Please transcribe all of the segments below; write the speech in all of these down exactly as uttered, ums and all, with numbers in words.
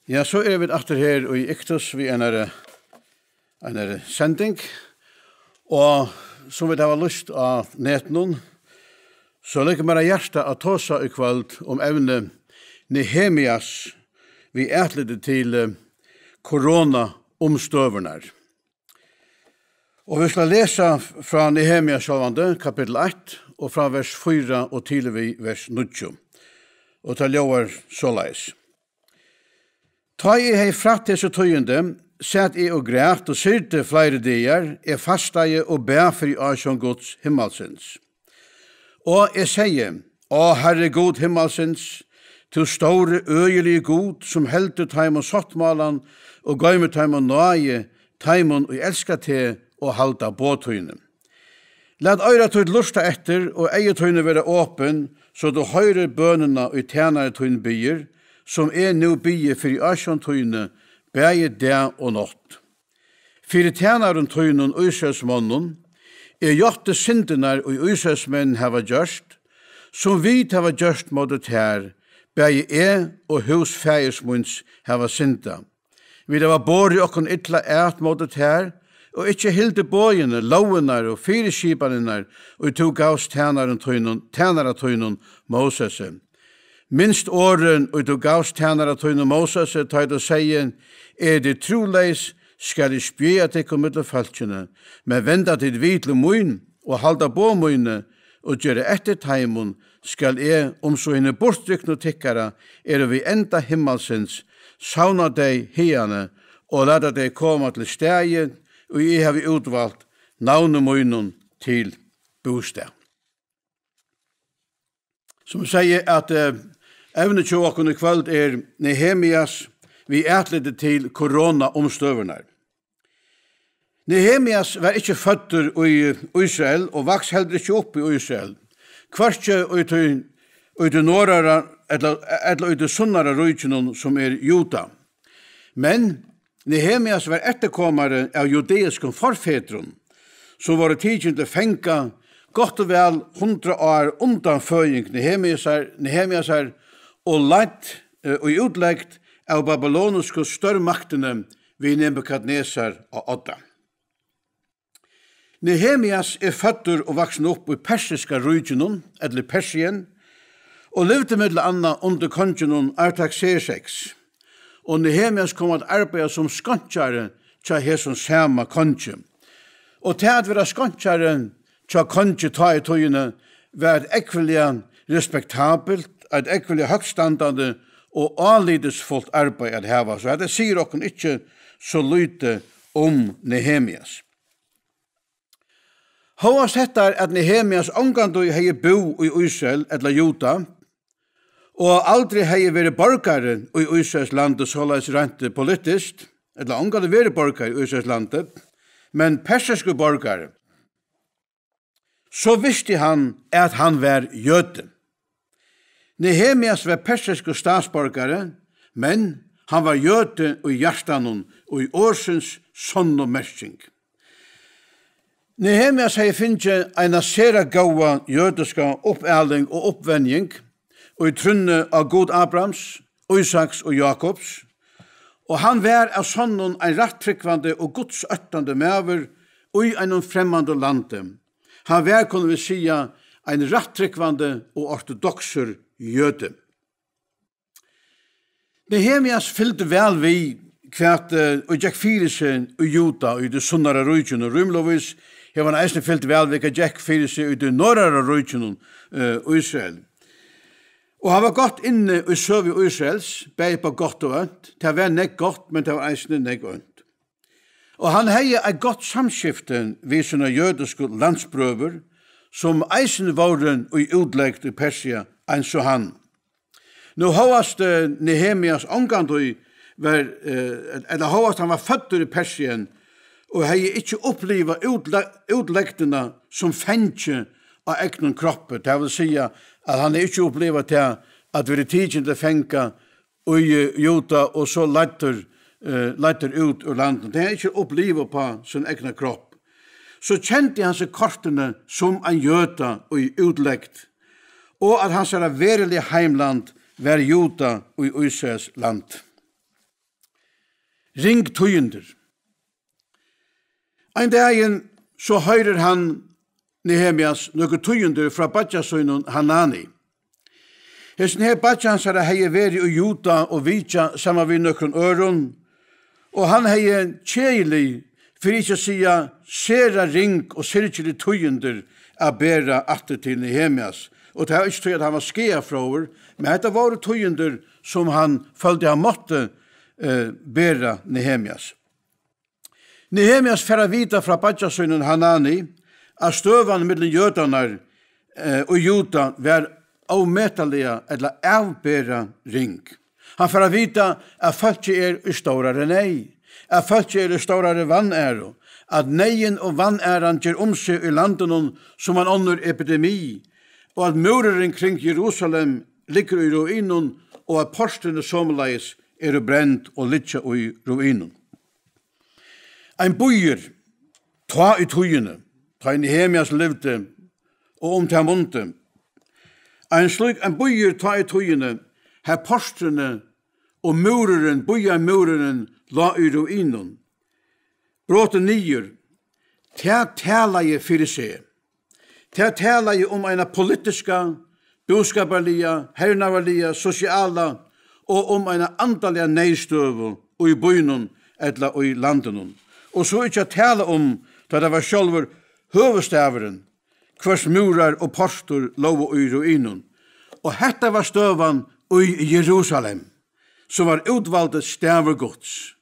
Ja, so eru vit aftur her í Iktus við einari, einari sending. Og sum vit hava lýst á netinum, so liggur mær á hjarta at tosa í kvøld um evnið Nehemias við atliti til, eh, koronaumstøðurnar. Og vit skulu lesa frá Nehemia sjálvandi, kapittul eitt, og frá vers fýra og til við vers níggju. Og tað ljóðar soleiðis. Tá eg hevði frætt hesi tíðindi, sat eg og græt og syrgdi fleiri dagar, eg fastaði og bað fyri ásjón Guds himmalsins. Og eg segði: Á Harri Gud himmalsins, tú stóri, øgiligi Gud, sum heldur teimum sáttmálan og goymir teimum náði, teimum, ið elska teg og halda boð tíni. Lat oyra títt lurta eftir og eygu tíni vera opin, so tú hoyrir bønina, ið tænari tín biður, sum eg nú biði fyri ásjón tíni, bæði dag og nátt. Fyri tænarum tínum, Ísraelsmonnum, eg játti syndirnar, ið Ísraelsmenn hava gjørt, sum vit hava gjørt móti tær, bæði eg og hús faðirs míns hava syndað. Vit hava borið okkum illa at móti tær, og ikki hildið boðini, lógirnar og fyriskipanirnar, ið tú gavst tænarum tínum, tænara tínum, Mósesi. Minst orðin, ið tú gavst tænara tínum, Mósesi, tá ið tú segði: Eru tit trúleys, skal eg spjaða tykkum millum fólkini, men venda tit við til mín og halda boð míni og gera eftir teimum, skal eg, um so hini burtryknu tykkara eru við enda himmalsins, savna tey hiðani og lata tey koma til staðið, ið eg havi útvalt navni mínum til bústað. Sum eg sigi, at, eh, evnið hjá okkum í kvøld er Nehemias við atliti til koronaumstøðurnar. Nehemias var ikki føddur í Ísrael og vaks heldur ikki upp í Ísrael, hvørki í tí, í tí norðara ella, ella í tí sunnara ríkinum, sum er Juda. Men Nehemias var eftirkomari av judeiskum forfedrum, sum vóru tikin til fanga gott og væl hundrað ár undan føðing Nehemiasar, Nehemiasar og leidd, eh, í útlegd av babylonisku stórmaktini við Nebukadnesar á odda. Nehemias er føddur og vaksin upp í persiska ríkinum, ella í Persien, og livdi millum annað undir konginum Artaxerxes. Og Nehemias kom at arbeiða sum skeinkjari hjá hesum sama kongi. Og tað at vera skeinkjari hjá kongi tá í tíðini var eitt ógvuliga respektabelt, eitt ógvuliga høgtstandandi og álitisfult arbeiði at hava. So hetta sigur okkum ikki so lítið um Nehemias. Hóast hetta, at Nehemias ongantíð hevði búð í Ísrael ella Juda, og aldri hevði verið borgari í Ísraels landi, soleiðis reint politiskt, ella ongantíð verið borgari í Ísraels landi, men persiskur borgari, so visti hann, at hann var jødi. Nehemias var persiskur statsborgari, men hann var jødi í hjartanum, í orðsins sonnu merking. Nehemias hevði fingið eina sera góða jødiska uppaling og uppvenjing í trúnni á Gud Abrahams, Ísaks og Jakobs, og hann var av sonnum ein rættrúgvandi og gudsóttandi maður í einum fremmandum landi. Hann var, kunnu vit siga, ein rættrúgvandi og ortodoksur jødi. Nehemias fylgdi væl við, hvat, eh, ið gekk fyri seg í Juda, í tí sunnara ríkinum. Rímiliga hevur hann eisini fylgt væl við, hvat gekk fyri seg í tí norðara ríkinum, eh, Ísrael. Og hann var gott inni í søgu Ísraels, bæði upp á gott og ónt. Tað var nógv gott, men tað var eisini nógv ónt. Og hann hevði eitt gott samskifti við sínar jødisku landsbrøður, sum eisini vóru í útlegd í Persia, eins og hann. Nú hóast, eh, Nehemias ongantíð var, eh, ella hóast hann var føddur í Persien og hevði ikki upplivað útle-, útlegdina sum fangi á egnum kroppi, tað vil siga, at hann hevði ikki upplivað tað at verið tikin til fanga í, eh, Juda og so leiddur, eh, leiddur út úr landinum. Tað hevði hann ikki upplivað upp á sín egna kropp. So kendi hann seg kortini sum ein jøda í útlegd, og at hansara veruliga heimland var Juda í Ísraels land. ring tíðindir. Ein dagin so hoyrir hann, Nehemias, nøkur tíðindi frá beiggja sínum Hanani. Hesin her beiggi hansara hevði verið í Juda og vitjað saman við nøkrum øðrum, og hann hevði keðilig, fyri ikki at siga sera ring og syrgilig tíðindi at bera aftur til Nehemias. Og tað var ikki tí, at hann var skaðafróur, men hetta vóru tíðindi, sum hann føldi, hann mátti, eh, bera Nehemias. Nehemias fær at vita frá beiggja sínum Hanani, at støðan millum jødarnar, eh, og Juda var ómetaliga ella avbera ring. Hann fær at vita, at fólkið er í stórari neyð, at fólkið er í stórari vanæru, at neyðin og vanæran ger um seg í landinum sum ein onnur epidemi, og at múrurin kring Jerusalem liggur í ruinum, og at portrini somuleiðis eru brend og liggja í ruinum. Ein býur, tá í tíðini, tá ið Nehemias livdi, og um tað mundið. Ein slík, ein býur, tá í tíðini, har portrini og múrurin, býarmúrurin, lá í ruinum, brotin niður, tað talaði fyri seg. Tað talaði um eina politiska, búskaparliga, hernaðarliga, sosiala og um eina andaliga neyðstøðu í býnum ella í landinum. Og so ikki at tala um, tá tað var sjálvur høvuðsstaðurin, hvørs múrar og portur lógu í ruinum. Og hetta var støðan í Jerusalem, sum var útvaldi staður Guds.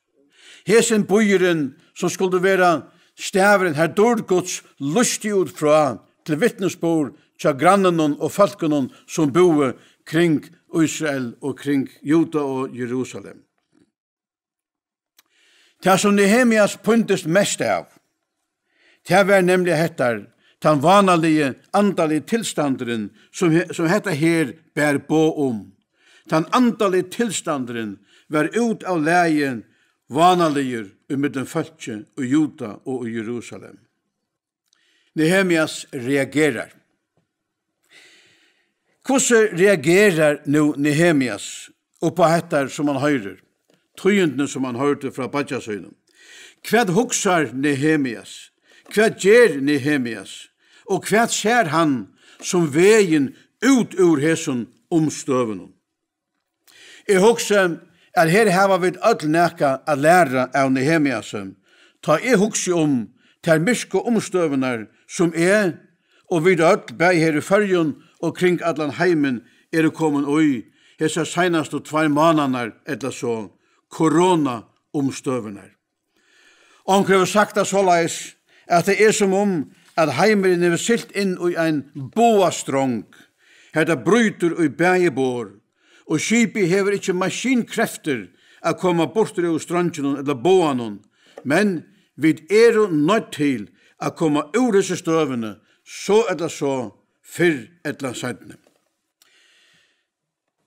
Hesin býurin, sum skuldi vera staðurin, har dýrd Guds lýsti út frá til vitnisburð hjá grannunum og fólkunum, sum búðu kring Ísrael og kring Juda og Jerusalem. Tað, sum Nehemias píndist mest av, tað var nemliga hettar, tann vánaligi andaligi tilstandurin, sum he-, sum hetta her bar boð um. Tann andaligi tilstandurin var út av lagi vánaligur ímillum fólkið í Juda og í Jerusalem. Nehemias reagerar. Hvussu reagerar nú Nehemias upp á hetta, sum hann hoyrir, tíðindini, sum hann hoyrdi frá beiggja sínum? Hvat hugsar Nehemias? Hvat ger Nehemias? Og hvat sær hann sum vegin út úr hesum umstøðunum? Eg hugsi, at her hava vit øll nakað at læra av Nehemiasi, tá eg hugsi um tær myrku umstøðurnar, sum eg og vit øll, bæði her í Føroyum og kring allan heimin, eru komin í hesar seinastu tveir mánaðarnar ella so, koronaumstøðurnar. Onkur hevur sagt tað soleiðis, at tað er, sum um at heimurin hevur siglt inn í ein bogastrong, har tað brýtur í bæði borð, og skipið hevur ikki maskinkreftir at koma burtur úr stronginum ella boganum, men vit eru noydd til at koma úr hesi støðuni, so ella so, fyrr ella seinni.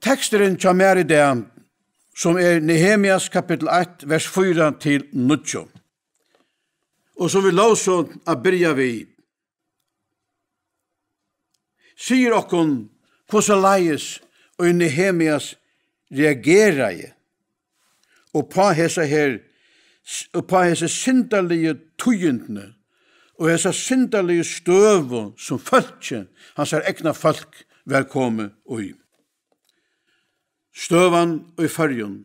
Teksturin hjá mær í dag, sum er Nehemias kapittul eitt, vers fýra til níggju, og sum vit lósu at byrja við, sigur okkum, hvussu leiðis og Nehemias reageraði upp á hesa her, upp á hesa syndarligu tíðindini og hesa syndarligu støðu, sum fólkið, hansara egna fólk, var komið í. Støðan í Føroyum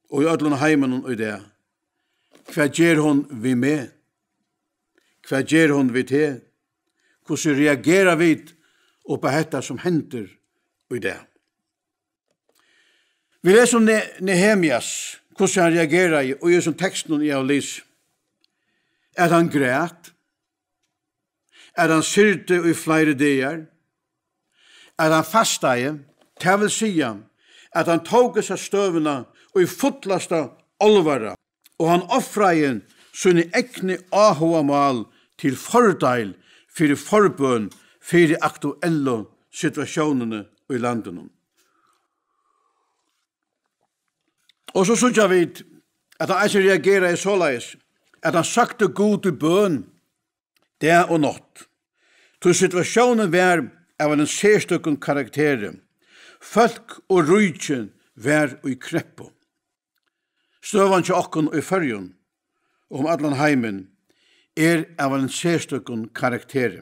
og í øllum heiminum í dag, hvat ger hon við meg? Hvat ger hon við teg? Hvussu reagera vit upp á hetta, sum hendir í dag? Vit lesa um Ne-, Nehemias, hvussu hann reageraði í hesum tekstunum, eg havi lisið, at hann græt, at hann syrgdi í fleiri dagar, at hann fastaði, tað vil siga, at hann tók hesa støðuna í fullasta álvara, og hann ofraði síni egni áhugamál til fordeil fyri forbøn fyri aktuellu situatiónini í landinum. Og so síggja vit, at hann eisini reageraði soleiðis, at hann søkti Gud í bøn dag og nátt, tí situatiónin var av einum serstøkum karakteri. Fólk og ríki var í kreppu. Støðan hjá okkum í Føroyum og um allan heimin er av einum serstøkum karakteri,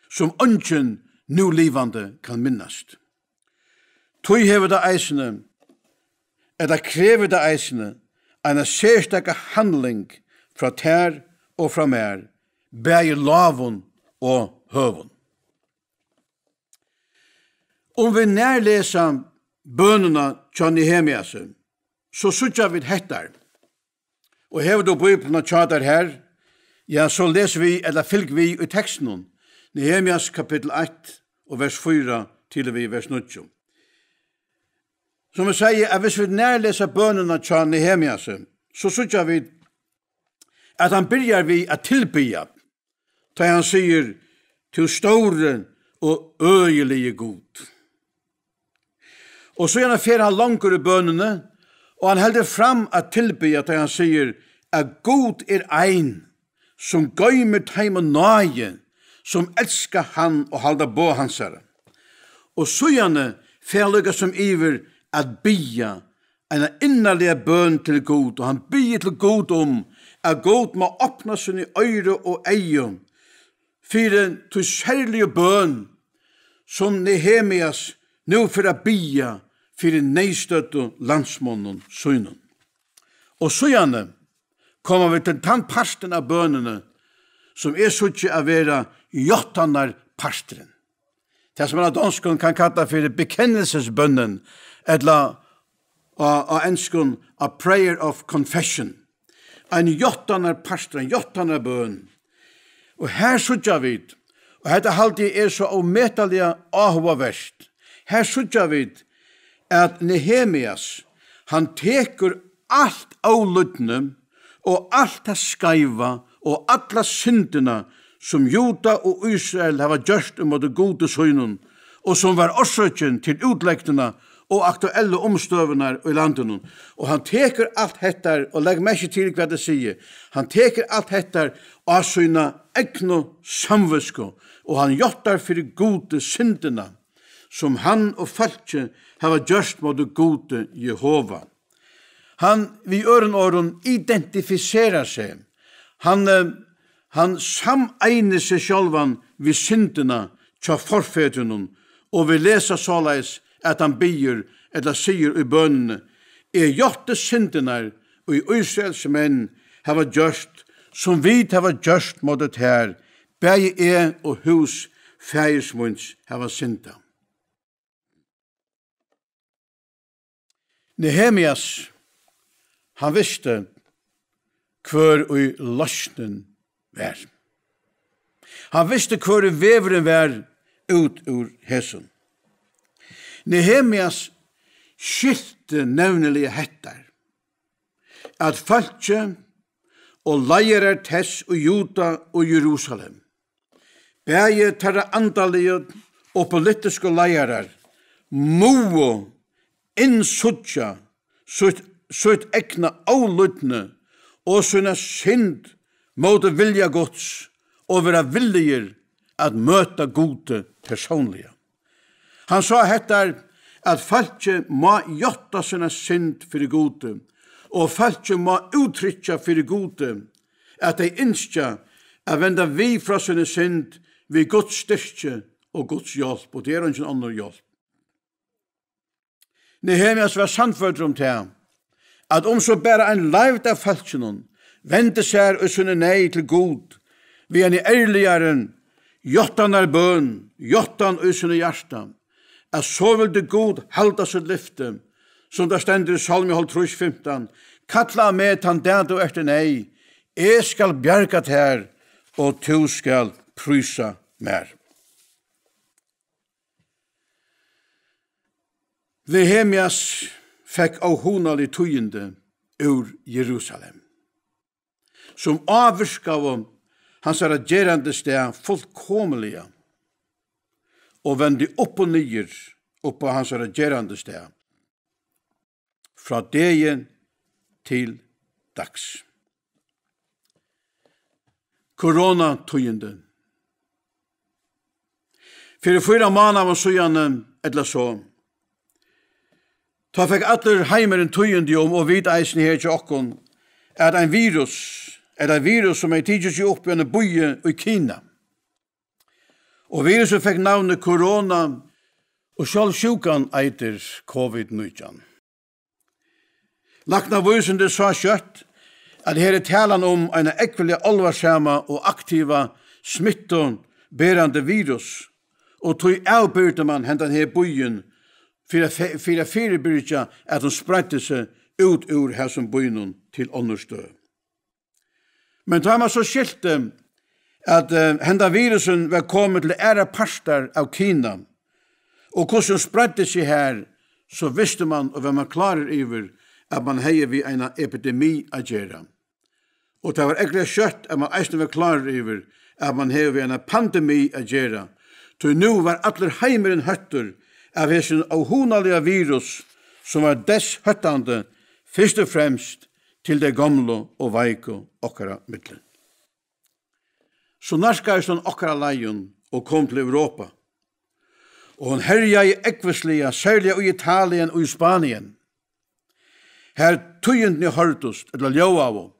sum eingin nú livandi kann minnast. Tí hevur tað eisini, ella krevur tað eisini, eina serstaka handling frá tær og frá mær, bæði lágum og høgum. Um vit nærlesa bønina hjá Nehemiasi, so síggja vit hettar. Og hevur tú Bíbliuna hjá tær her, ja, so les við ella fylg við í tekstinum. Nehemias kapittul eitt og vers fýra til og við vers níggju. Sum eg sigi, at hvis vit nærlesa bønina hjá Nehemiasi, so síggja vit, at hann byrjar við at tilbiðja, tá hann sigur: "Tú stóri og øgiligi Gud." Og síðan fer hann longur í bønini, og hann heldur fram at tilbiðja, tá hann sigur, at Gud er ein, sum goymir teimum náði, sum elska hann og halda boð hansara. Og síðani fer hann líka sum yvir at biðja eina innarliga bøn til Gud, og hann biður til Gud um, at Gud má opna síni oyru og eygu fyri tí serligu bøn, sum Nehemias nú fer at biðja fyri neyðstøddu landsmonnum sínum. Og síðani koma vit til tann partin av bønini, sum eg síggi at vera játtanarparturin. Tað, sum man á donskum kann kalla fyri bekendelsesbønnen, ella á, á enskum a prayer of confession. Ein játtanarpartur, ein játtanarbøn. Og her síggja vit, og hetta haldi eg er so ómetaliga áhugavert, her síggja vit, at Nehemias, hann tekur alt ólýdni og alt tað skeiva og alla syndina, sum Juda og Ísrael hava gjørt ímóti Gudi sínum, og sum var orsøkin til útlegdina og aktuellu umstøðurnar í landinum. Og hann tekur alt hetta, og legg merki til, hvat eg sigi, hann tekur alt hetta á sína egnu samvitsku, og hann játtar fyri Gudi syndina, sum hann og fólkið hava gjørt móti Gudi Jehova. Hann, við øðrum orðum, identifiserar seg. Hann, eh, hann sameinir seg sjálvan við syndina hjá forfedrunum, og vit lesa soleiðis, at hann biður, ella sigur í bønini: "Eg játti syndirnar, ið Ísraels menn hava gjørt, sum vit hava gjørt móti tær, bæði eg og hús faðirs míns hava syndað." Nehemias, hann visti, hvør ið loysnin var. Hann visti, hvør ið vegurin var út úr hesum. Nehemias skilti nevniliga hetta, at fólkið og leiðarar tess í Juda og Jerusalem, bæði teirra andaligu og politisku leiðarar, mugu innsíggja sítt, sítt egna ólýdni og sína synd móti vilja Guds og vera villigir at møta Gudi persónliga. Hann sá hetta, at fólkið má játta sína synd fyri Gudi, og fólkið má úttrykkja fyri Gudi, at tey ynskja at venda við frá síni synd við Guds styrki og Guds hjálp, og tað er eingin onnur hjálp. Nehemias var sannførdur um tað, at um so bara ein leivd av fólkinum vendi sær í síni neyð til Gud við eini ærligari játtanarbøn, játtan í síni hjarta, at so vildi Gud halda sítt lyfti, sum tað stendur í Sálmi hálvtrýss fimtan: "Kalla á meg tann dag tú ert í neyð, eg skal bjarga tær, og tú skal prísa mær." Nehemias fekk óhugnalig tíðindi úr Jerusalem, sum ávirkaðu hansara gerandisdag fullkomiliga, og vendi upp og niður upp á hansara gerandisdag, frá degi til dags. Koronatíðindi. Fyri fýra mánaðum síðani, ella so, Tá fekk allur heimurin tíðindi um, og vit eisini her hjá okkum, at ein virus, ella eitt virus, sum hevði tikið seg upp í einum býi í Kina. Og virusið fekk navnið korona, og sjálv sjúkan eitur covid nítjan. Læknavísindi sá skjótt, at her er talan um eina ógvuliga álvarsama og aktiva smittuberandi virus, og tí avbyrgdi mann hendan her býin fyri at fe-, fyri at fyribyrgja, at hon spreiddi seg út úr hasum býnum til onnur støð. Men tá man so skilti, at, eh, henda virusin var komin til aðrar partar av Kina, og hvussu hon spreiddi seg har, so visti man og var man klárur yvir, at man hevði við eina epidemi at gera. Og tað var ógvuliga skjótt, at man eisini var klárur yvir, at man hevði við eina pandemi at gera, tí nú var allur heimurin hóttur av hesum óhugnaliga virus, sum var deyðshóttandi, fyrst og fremst til tey gomlu og veiku okkara millum. So nærkaðist hon okkara leiðum og kom til Europa. Og hon herjaði ógvusliga, serliga í Italien og í Spanien. Har tíðindini hoyrdust, ella ljóðaðu,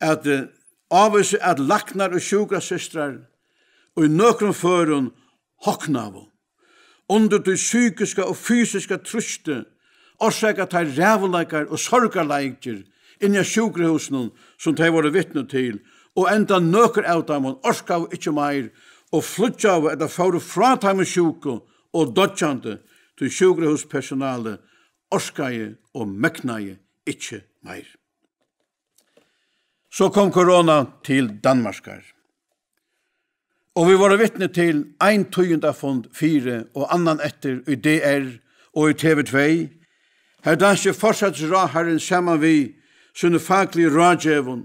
at, eh, ávísi, at læknar og sjúkrasystrar í nøkrum førum hoknaðu undir tí psykiska og fysiska trýsti, orsaka teir ræðuleikar og sorgarleikir inni á sjúkrahúsinum, sum tey vóru vitni til, og enntá nøkur av teimum orkaðu ikki meir og flýggjaðu ella fóru frá teimum sjúku og doyggjandi, tí sjúkrahúspersonalið orkaði og megnaði ikki meir. So kom korona til Danmarkar. Og vit vóru vitni til ein tíðindafund fyri og annan eftir í D R og í T V tvey, har danski forsætisráðharrin saman við síni fakligu ráðgevum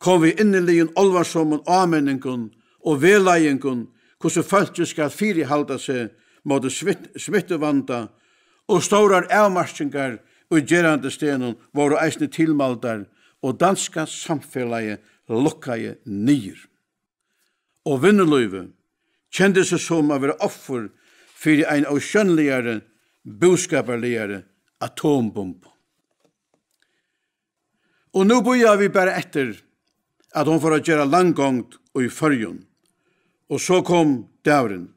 kom við inniligum álvarsomum áminningum og vegleiðingum, hvussu fólkið skal fyrihalda seg móti smitt-, smittuvanda, og stórar avmarkingar í gerandisdegnum vóru eisini tilmældar, og danska samfelagið lukkaði niður. Og vinnulívið kendi seg sum at vera offur fyri ein ósjónligari, búskaparligari atombumbu. Og nú bíða vit bara eftir, at hon fór at gera landgongd í Føroyum. Og so kom dagurin,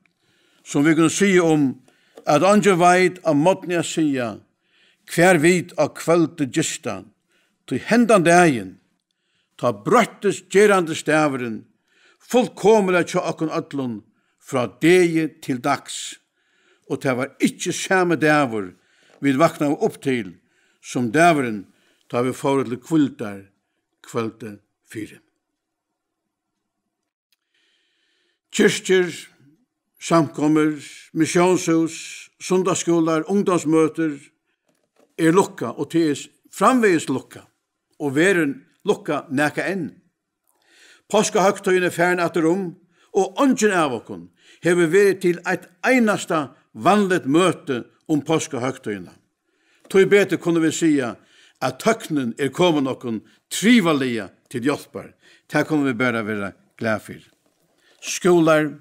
sum vit kunnu siga um, at eingin veit á morgni at siga, hvar vit á kvøldi gista, tí hendan dagin, tá broyttist gerandisdagurin fullkomiliga hjá okkum øllum frá degi til dags, og tað var ikki sami dagur, vit vaknaðu upp til, sum dagurin, tá vit fóru til hvíldar kvøldið fyri. Kirkjur, samkomur, missiónshús, sunnudagsskúlar, ungdómsmøtir er lukkað, og tað er framvegis lukkað, og verður lukkað nakað enn. Páskahøgtíðin er farin aftur um, og eingin av okkum hevur verið til eitt einasta vanligt møti um páskahøgtíðina. Tíbetur kunnu vit siga, at tøknin er komin okkum trivaliga til hjálpar. Tað kunnu vit bara vera glað fyri. Skúlar,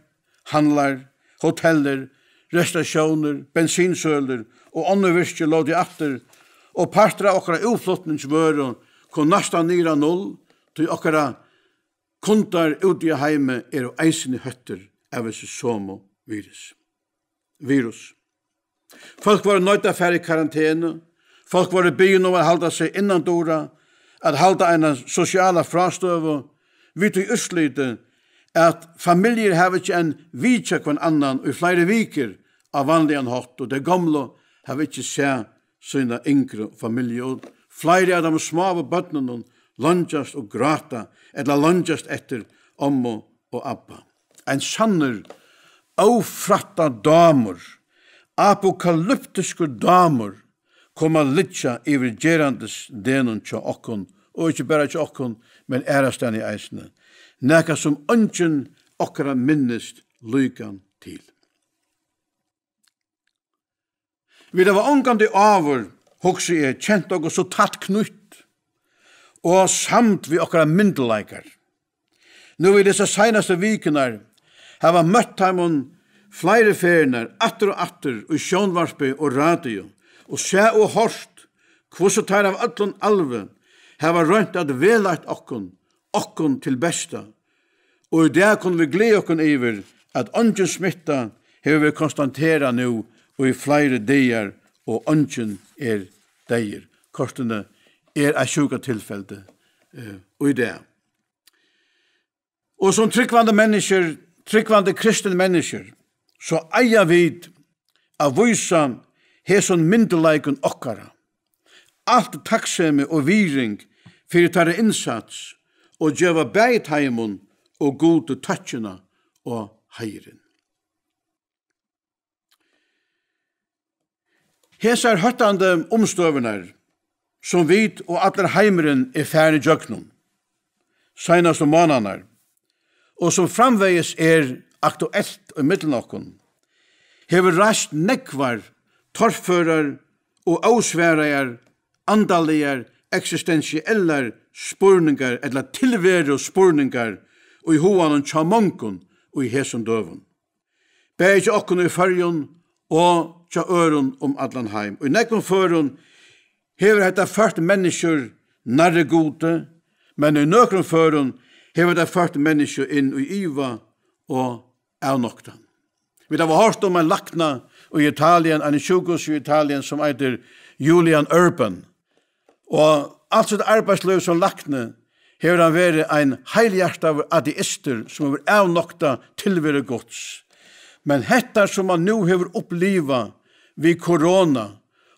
handlar, hotellir, restauratiónir, bensinsølur og onnur virki lótu aftur, og partur av okkara útflutningsvøru kom næstan niður á null, tí okkara kundar úti í heimi eru eisini hóttir av hesi somu virus. Virus. Fólk vóru noydd at fara í karantenu. Fólk vóru biðin um at halda seg innandura, at halda eina sosiala frástøðu, við tí úrsliti, at familjur hava ikki enn vitjað hvønn annan í fleiri vikur á vanligan hátt, og tey gomlu hava ikki sæð sína yngru familju, og fleiri av teimum smáu børnunum leingjast og gráta ella leingjast eftir ommu og abba. Ein sannur ófrættardámur, apokalyptiskur dámur, kom at liggja yvir gerandisdegnum hjá okkum, og ikki bara hjá okkum, men aðrastaðni eisini. Nakað, sum eingin okkara minnist líkan til. Vit hava ongantíð áður, hugsi eg, kent okkum so tætt knýtt og samd við okkara myndugleikar. Nú í dessar seinastu vikurnar hava møtt teimum fleiri ferðirnar aftur og aftur í sjónvarpi og radio, og sæð og hoyrt, hvussu teir av øllum alvi hava roynt at vegleitt okkum, okkum til besta. Og í dag kunnu vit gleða okkum yvir, at eingin smitta hevur verið konstaterað nú í fleiri dagar, og eingin er deyður. Kortini er eitt sjúkatilfeldi, eh, í dag. Og sum trúgvandi menniskjur, trúgvandi kristin menniskjur, so eiga vit at vísa hesum myndugleikum okkara alt takksemi og virðing fyri teirra innsats og geva bæði teimum og Gudi tøkkina og heiðrin. Hesar hóttandi umstøðurnar, sum vit og allur heimurin er farin ígjøgnum seinastu mánaðarnar, og sum framvegis er aktuelt ímillum okkum, hevur reist nógvar torførar og ósvaraðar andaligar, eksistentiellar spurningar ella tilveruspurningar í huganum hjá mongum í hesum døgum. Bæði hjá okkum í Føroyum og hjá øðrum um allan heim. Í nógvum førum hevur hetta ført menniskjur nærri Gudi, men í nøkrum førum hevur hetta ført menniskju inn í iva og avnoktan. Vit hava hoyrt um ein lækna í Italien, ein sjúkrahús í Italien, sum eitur Julian Urban. Og alt sítt arbeiðslív sum lækni hevur hann verið ein heilhjartaður ateistur, sum hevur avnoktað tilveru Guds. Men hetta, sum hann nú hevur upplivað við korona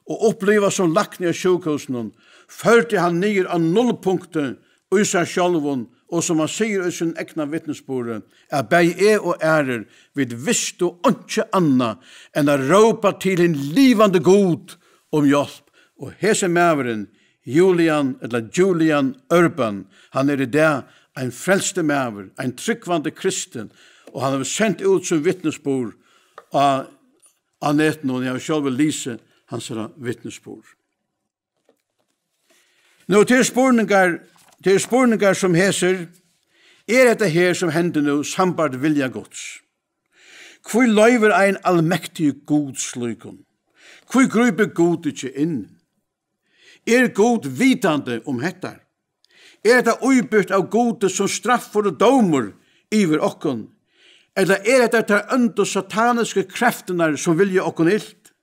og upplivað sum lækni á sjúkrahúsinum, førdi hann niður á nullpunktið í sær sjálvum, og sum hann sigur í sínum egna vitnisburði, at bæði eg og aðrir, vit vistu einki annað enn at rópa til hin livandi Gud um hjálp. Og hesin maðurin, Julian, ella Julian Urban, hann er í dag ein frelstur maður, ein trúgvandi kristin, og hann hevur sent út sín vitnisburð á, á netinum, og eg havi sjálvur lisið hansara vitnisburð. Nú, til spurningar, til spurningar sum hesir, er hetta her, sum hendir nú, sambært vilja Guds? Hví loyvir ein almektigur Gud slíkum? Hví grípur Gud ikki inn? Er Gud vitandi um hetta? Er hetta íbygt av Gudi sum straffur og dómur yvir okkum? Ella er hetta tær óndu satanisku kreftirnar, sum vilja okkum ilt?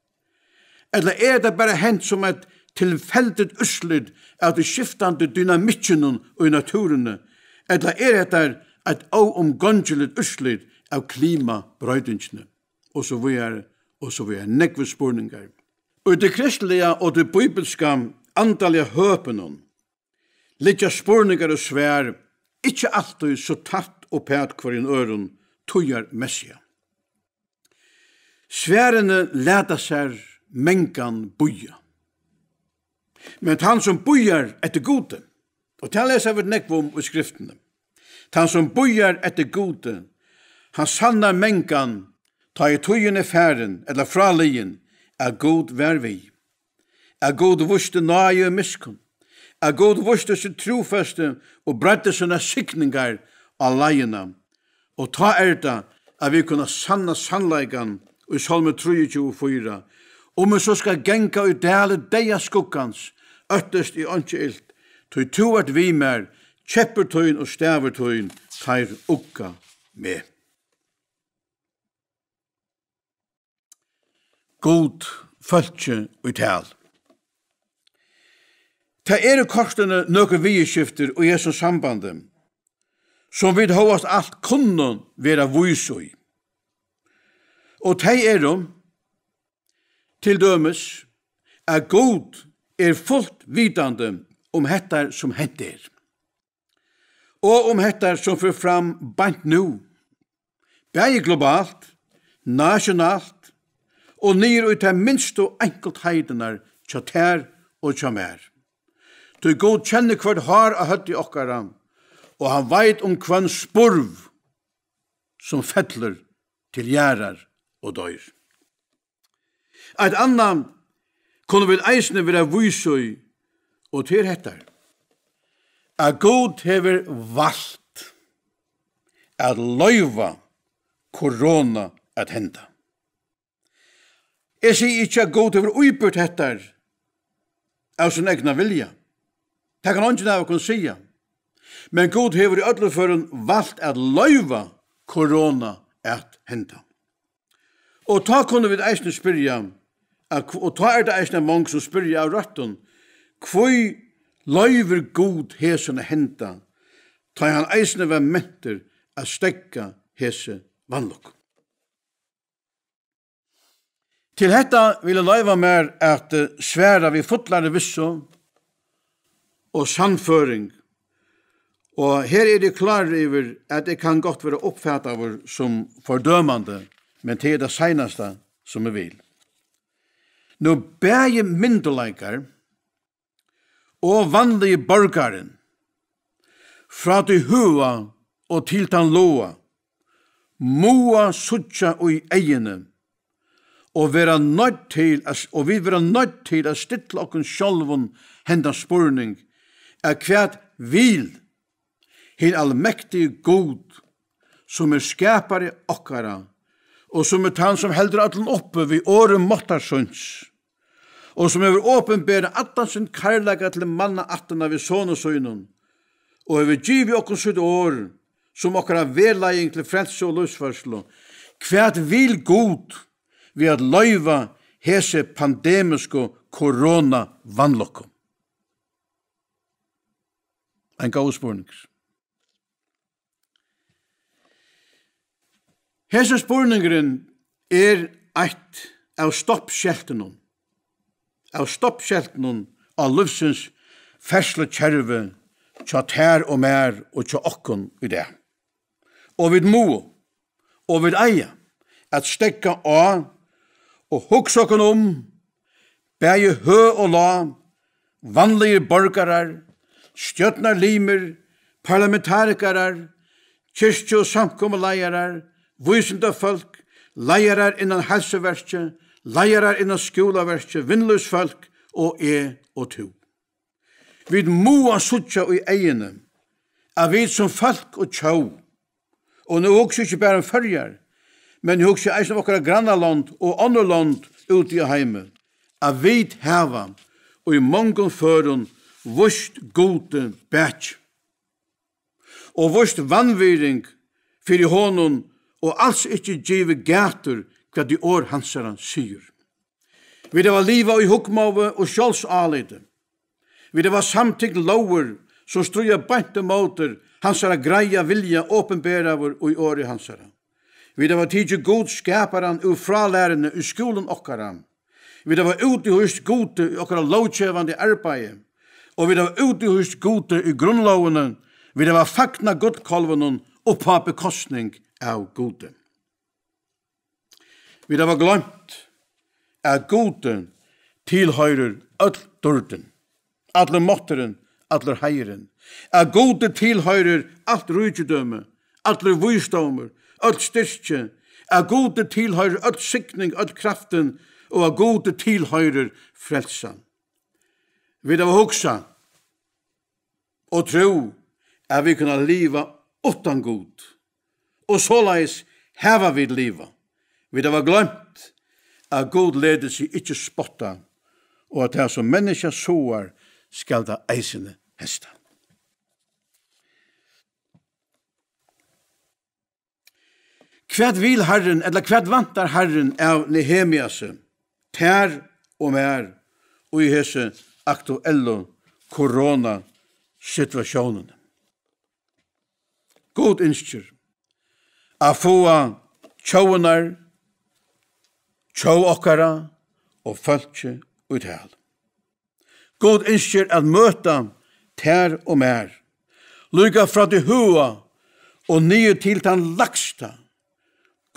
Ella er hetta bara hent sum eitt tilfeldigt úrslit av tí skiftandi dynamikkinum í náttúruni? Ella er hetta eitt óumgongiligt úrslit av klimabroytingini? Og so víðari, og so víðari. Nógvir spurningar. Og í tí kristiliga og tí bíbilska andaliga høpinum liggja spurningar og svar ikki altíð so tætt uppat hvørjum øðrum tíðarmessiga. Svarini lata sær mangan bíða. Men tann, sum bíðar eftir Gudi, og tað lesa vit nógv um í Skriftini, tann, sum bíðar eftir Gudi, hann sannar mangan, tá ið tíðin er farin ella fráliðin, at Gud var við, at Gud vísti náði og miskunn, at Gud vísti sítt trúfesti og breiddi sínar signingar á leiðina. Og tá er tað, at vit kunna sanna sannleikan í Sálmi trýogtjúgu fýra: Um eg so skal ganga í dali deyðaskuggans, óttist eg einki ilt, tí tú ert við mær, keppur tín og stavur tín, teir ugga meg. Gud, fólki í tal. Tað eru kortini nøkur viðurskiftir í hesum sambandi, sum vit hóast alt kunnu vera vís í. Og tey eru, til dømis, at Gud er fult vitandi um hetta, sum hent er, og um hetta, sum fer fram beint nú, bæði globalt, nationalt og niður í tær minstu einkultheitirnar hjá tær og hjá mær. Tí Gud kennir hvørt hár á høvdi okkara, og hann veit um hvønn spurv, sum fellur til jarðar og doyr. Eitt annað kunnu vit eisini vera vís í, og tað er hetta, at Gud hevur valt at loyva korona at henda. Eg sigi ikki, at Gud hevur íbyrt hetta av sínum egna vilja. Tað kann eingin av okkum siga. Men Gud hevur í øllum førum valt at loyva korona at henda. Og tá kunnu vit eisini spyrja, at, og tá er tað eisini mong, sum spyrja av røttum, hví loyvir Gud hesum at henda, tá hann eisini var mentur at steðga hesi vanlukku? Til hetta vil eg loyva mær at, eh, svara við fullari vissu og sannføring. Og her er eg klárur yvir, at eg kann gott vera uppfataður sum fordømandi, men tað er tað seinasta, sum eg vil. Nú, bæði myndugleikar og vanligi borgarin, frá tí høga og til tann lága, muga síggja í eyguni og vera noydd til at, og vit vera noydd til at stilla okkum sjálvum hendan spurning, at hvat vil hin almektigi Gud, sum er skapari okkara, og sum er tann, sum heldur øllum uppi við orði máttar síns, og sum hevur opinberað allan sín kærleika til mannaættina við Soni sínum, og hevur givið okkum sítt orð sum okkara vegleiðing til frelsu og lívsførslu. Hvat vil Gud við at loyva hesi pandemisku koronavanlukku? Ein góður spurningur. Hesin spurningurin er eitt av stoppskeltunum, av stoppskeltunum á lívsins ferðslukervi hjá tær og mær og hjá okkum í dag. Og vit mugu, og vit eiga at steðga á og hugsa okkum um, bæði høg og lág, vanligir borgarar, stjórnarlimir, parlamentarikarar, kirkju- og samkomuleiðarar, vísindafólk, leiðarar innan heilsuverki, leiðarar innan skúlaverki, vinnulívsfólk og eg og tú. Vit muga síggja í eyguni, at vit sum fólk og tjóð, og nú hugsi eg ikki bara um Føroyar, men eg hugsi eisini um okkara grannalond og onnur lond úti í heimi, at vit hava í mongum førum víst Gudi bakið og víst vanvirðing fyri honum og als ikki givið gætur, hvat ið orð hansara sigur. Vit hava livað í hugmóði og sjálvsáliti. Vit hava samtykt lógir, sum stríða beint ímóti hansara greiða vilja, opinberaður í orði hansara. Vit hava tikið Gud, skaparan, úr frálæruni í skúlum okkara. Vit hava útihýst Gudi í okkara lóggevandi arbeiði, og vit hava útihýst Gudi í grundlógini. Vit hava fagnað gullkálvinum upp á bekostning av Gudi. Vit hava gloymt, at Gudi tilhoyrir øll dýrdin, allur mátturin, allur heiðurin, at Gudi tilhoyrir alt ríkidømi, allur vísdómur, øll styrki, at Gudi tilhoyrir øll signing, øll kraftin, og at Gudi tilhoyrir frelsan. Vit hava hugsað og trúð, at vit kunnu liva uttan Gud. Og soleiðis hava vit livað. Vit hava gloymt, at Gud letur seg ikki spotta, og at tað, sum menniskja sáar, skal tað eisini heysta. Hvat vil Harrin, ella hvat væntar Harrin av Nehemiasi, tær og mær, í hesi aktuellu koronasituatiónini? Gud ynskir at fáa tjóðirnar, tjóð okkara og fólkið í tal. Gud ynskir at møta tær og mær, líka frá tí høga og niður til tann lægsta.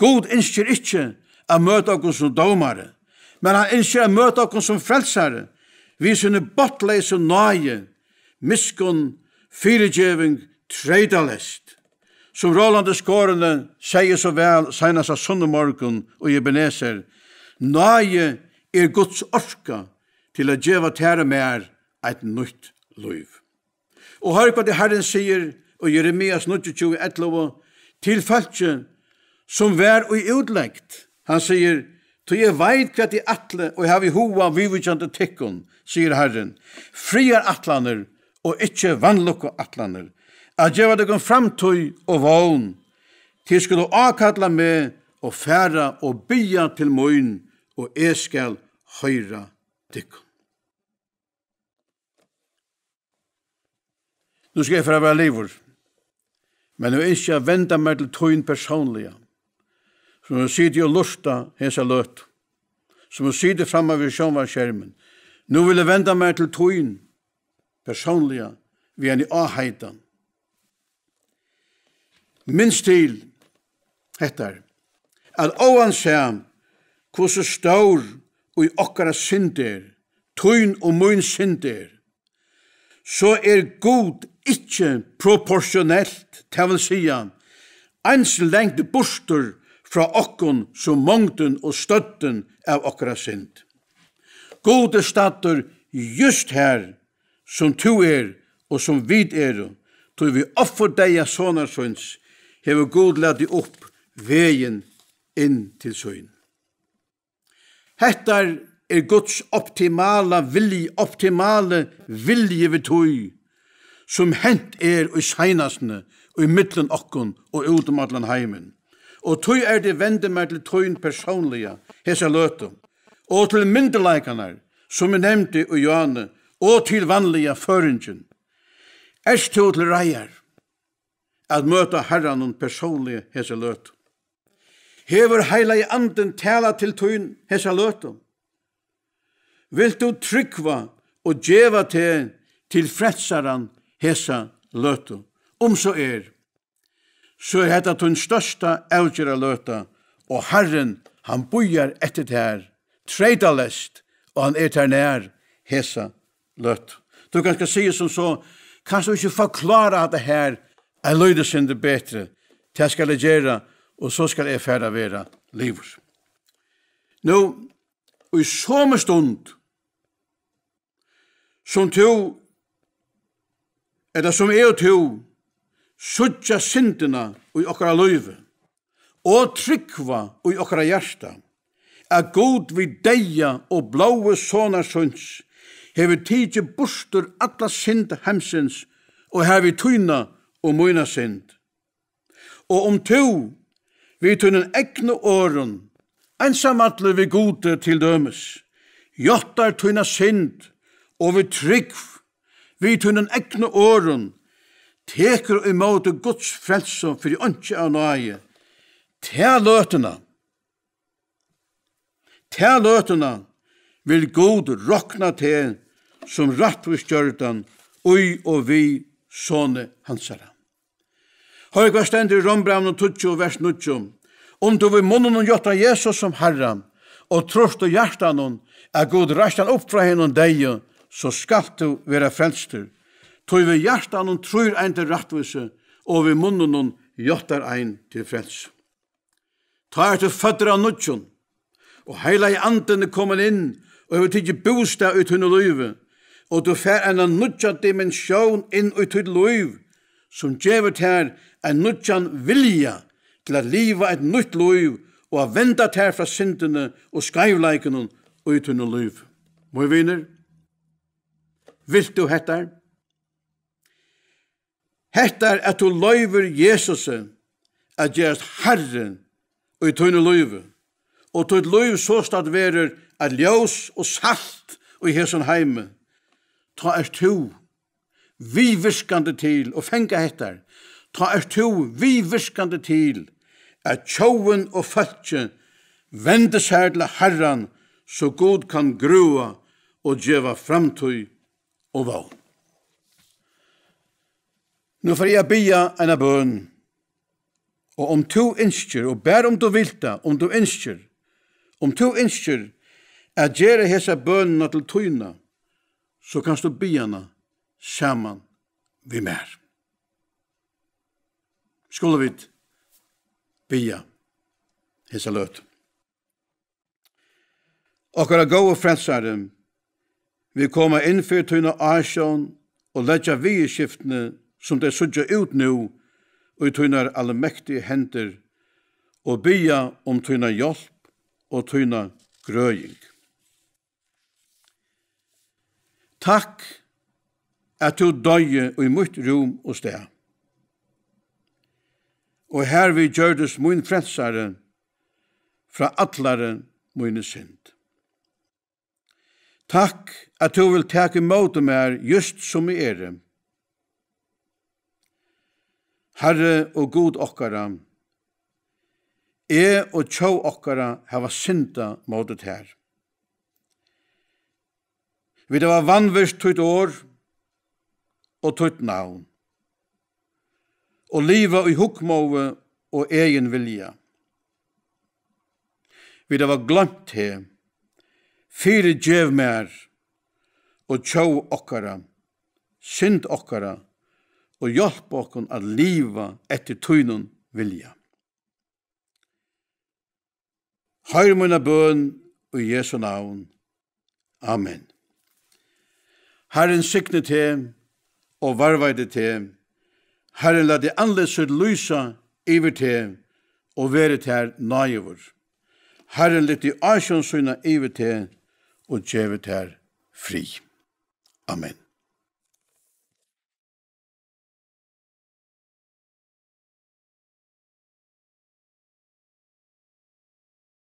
Gud ynskir ikki at møta okkum sum dómari, men hann ynskir at møta okkum sum frelsari, við síni botnleysu náði, miskunn, fyrigeving, treytaleyst. Sum Roland í Skorini segði so væl seinasta sunnumorgun í Ebenezer: Náði er Guds orka til at geva tær og mær eitt nýtt lív. Og hoyr, hvat Harrin sigur í Jeremias níggjuogtjúgu ellivu til fólkið, sum var í útlegd. Hann sigur: Tí eg veit, hvat eg ætli og havi í huga viðvíkjandi tykkum, sigur Harrin, friðarætlanir og ikki vanlukkuætlanir, at geva tykkum framtíð og vón. Tit skulu ákalla meg og fara og biðja til mín, og eg skal hoyra tykkum. Nú skal eg fara at vera liðugur, men nú ynski eg at venda mær til tín persónliga, sum hevur sitið og lurtað hesa løtu, sum hevur sitið framman við sjónvarpsskermin. Nú vil eg venda mær til tín persónliga við eini áheitan. Minst til hetta, at óansæð hvussu stór í okkara synd er, tín og mín synd er, so er Gud ikki proportionelt, tað vil siga, eins langt burtur frá okkum sum mongdin og støddin av okkara synd. Gud er staddur júst har, sum tú er og sum vit eru, tí við offurdeyða sonar síns hevur Gud latið upp vegin inn til sín. Hetta er Guds optimala vilji, optimali vilji við tí, sum hent er í seinastuni, í millum okkum og út um allan heimin. Og tí er tað, eg vendi mær til tín persónliga hesa løtu, og til myndugleikarnar, sum eg nevndi í áðni, og til vanliga føroyingin. Ert tú til reiðar at møta Harranum persónliga hesa løtu? Hevur Heilagi Andin talað til tín hesa løtu? Vilt tú trúgva og geva teg til Frelsaran hesa løtu? Um so er, so er hetta tín størsta avgerðarløta, og Harrin, hann bíðar eftir tær treytaleyst, og hann er tær nær hesa løtu. Tú kanska sigur sum so: "Kanst tú ikki forklára hatta her ein lítið sindur betri?" Tað skal eg gera, og so skal eg fara at vera liðugur. Nú, í somu stund sum tú, ella sum eg og tú, síggja syndina í okkara lívi og trúgva í okkara hjarta, at Gud við deyða og blóði Sonar síns hevur tikið burtur alla synd heimsins, og har við tína og mína synd. Og um tú við tínum egnu orðum, einsamallur við Gudi til dømis, játtar tína synd og við trúgv við tínum egnu orðum tekur ímóti Guds frelsu fyri einki av náði, ta løtuna, ta løtuna vil Gud rokna teg sum rættvísgjørdan í og við Soni hansara. Hoyr, hvat stendur í Rómbrævinum tíggju, vers níggju: "Um tú við munninum játtar Jesus sum Harra, og trýrt í hjartanum, at Gud reisti hann upp frá hinum deyðu, so skalt tú vera frelstur. Tí við hjartanum trýr ein til rættvísi, og við munninum játtar ein til frelsu." Tá ert tú føddur av nýggjum, og Heilagi Andin er komin inn og hevur tikið bústað í tínum lívi, og tú fær eina nýggja dimensjón inn í títt lív, sum gevur tær ein nýggjan vilja til at liva eitt nýtt lív og at venda tær frá syndini og skeivleikunum í tínum lívi. Mín vinur, vilt tú hetta? Hetta er, at tú loyvir Jesusi at gerast Harri í tíni lívi, og títt lív sostatt verður eitt ljós og salt í hesum heimi. Tá ert tú viðvirkandi til, og fanga hetta, tá ert tú viðvirkandi til, at tjóðin og fólkið vendir sær til Harran, so Gud kann grøða og geva framtíð og vón. Nú fari eg at biðja eina bøn, og um tú ynskir, og bara um tú vilt tað, um tú ynskir, um tú ynskir at gera hesa bønina til tína, so kanst tú biðja hana saman við mær. Skulu vit biðja hesa løtu. Okkara góði Frelsari, vit koma inn fyri tína ásjón og leggja viðurskiftini, sum tey síggja út nú, í tínar almektigu hendur og biðja um tína hjálp og tína grøðing. Takk, at tú doyði í mítt rúm og stað, og hervið gjørdist mín frelsari frá allari míni synd. Takk, at tú vilt taka ímóti mær, júst sum eg eri. Harri og Gud okkara, eg og tjóð okkara hava syndað móti tær. Vit hava vanvirt títt orð og títt navn, og liva í hugmóði og egin vilja. Vit hava gloymt teg. Fyrigev mær og tjóð okkara synd okkara, og hjálp okkum at liva eftir tínum vilja. Hoyr mína bøn í Jesu navn. Amen. Harrin signi teg og varðveiti teg. Harrin lati andlit sítt lýsa yvir teg og veri tær náðigur. Harrin lyfti ásjón sína yvir teg og gevi tær frið. Amen.